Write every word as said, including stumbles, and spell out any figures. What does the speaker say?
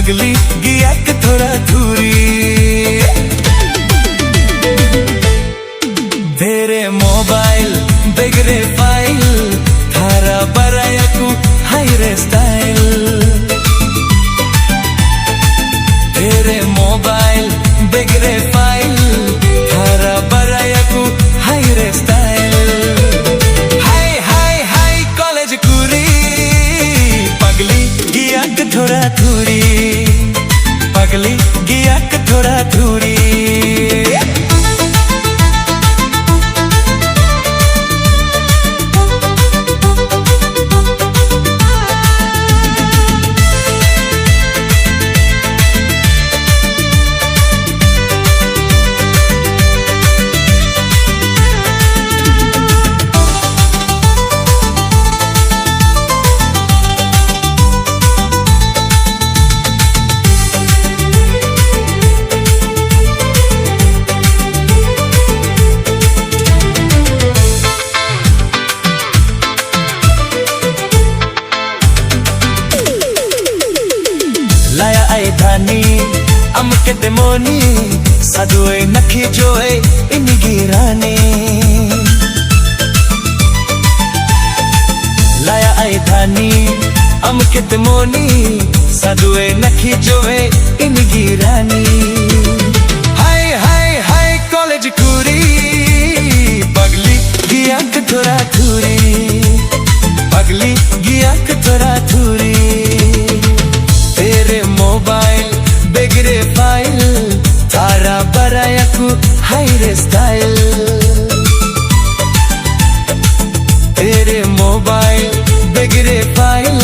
Click ᱜᱮᱭᱟ ᱠᱚ ᱛᱷᱚᱲᱟ ᱛᱷᱩᱨᱤ᱾ ᱛᱮᱨᱮ ᱢᱳᱵᱟᱭᱤᱞ ᱵᱮᱜᱽ ᱨᱮ ᱯᱷᱟᱭᱤᱞ, ᱛᱷᱟᱨᱟ ᱵᱟᱨᱟᱭᱟᱠᱚ ᱦᱟᱭ ᱨᱮ ᱥᱴᱟᱭᱤᱞ᱾ ᱛᱮᱨᱮ ᱢᱳᱵᱟᱭᱤᱞ ᱵᱮᱜᱽ ᱨᱮ ᱯᱷᱟᱭᱤᱞ, ᱛᱷᱟᱨᱟ ᱵᱟᱨᱟᱭᱟᱠᱚ ᱦᱟᱭ ᱨᱮ ᱥᱴᱟᱭᱤᱞ᱾ ᱦᱟᱭ ᱦᱟᱭ ᱦᱟᱭ ᱠᱚᱞᱮᱡᱽ ᱠᱩᱨᱤ, ᱯᱟᱜᱽᱞᱤ ᱜᱮᱭᱟ ᱠᱚ ᱛᱷᱚᱲᱟ ᱛᱷᱩᱨᱤ᱾ ᱯᱟᱜᱽᱞᱤ ᱜᱮᱭᱟ ᱠᱚ ᱛᱷᱚᱲᱟ ᱛᱷᱩᱨᱤ᱾ ᱞᱟᱭᱟ ᱟᱭ ᱫᱷᱟᱱᱤ, ᱟᱢ ᱠᱮᱛᱮ ᱢᱚᱱᱤ, ᱥᱟᱫᱩᱭ ᱱᱟᱠᱷᱤ ᱡᱳᱭ ᱤᱱᱤᱜᱤ ᱨᱟᱱᱤ᱾ ᱞᱟᱭᱟ ᱟᱭ ᱫᱷᱟᱱᱤ, ᱟᱢ ᱠᱮᱛᱮ ᱢᱚᱱᱤ, ᱥᱟᱫᱩᱭ ᱱᱟᱠᱷᱤ ᱡᱳᱭ ᱤᱱᱤᱜᱤ ᱨᱟᱱᱤ᱾ ᱦᱟᱭ ᱦᱟᱭ ᱦᱟᱭ ᱠᱚᱞᱮᱡᱽ ᱠᱩᱨᱤ, ᱯᱟᱜᱽᱞᱤ ᱜᱮᱭᱟ ᱠᱚ ᱛᱷᱚᱲᱟ ᱛᱷᱩᱨᱤ᱾ ᱯᱟᱜᱽᱞᱤ ᱜᱮᱭᱟ ᱠᱚ ᱛᱷᱚᱲᱟ ᱛᱷᱩᱨᱤ᱾ ᱛᱮᱨᱮ ᱢᱳᱵᱟᱭᱤᱞ ᱵᱮᱜᱽ ᱨᱮ ᱯᱷᱟᱭᱤᱞ, ᱛᱷᱟᱨᱟ ᱵᱟᱨᱟᱭᱟᱠᱚ ᱦᱟᱭ ᱨᱮ ᱥᱴᱟᱭᱤᱞ᱾ ᱛᱮᱨᱮ ᱢᱳᱵᱟᱭᱤᱞ ᱵᱮᱜᱽ ᱨᱮ ᱯᱷᱟᱭᱤᱞ,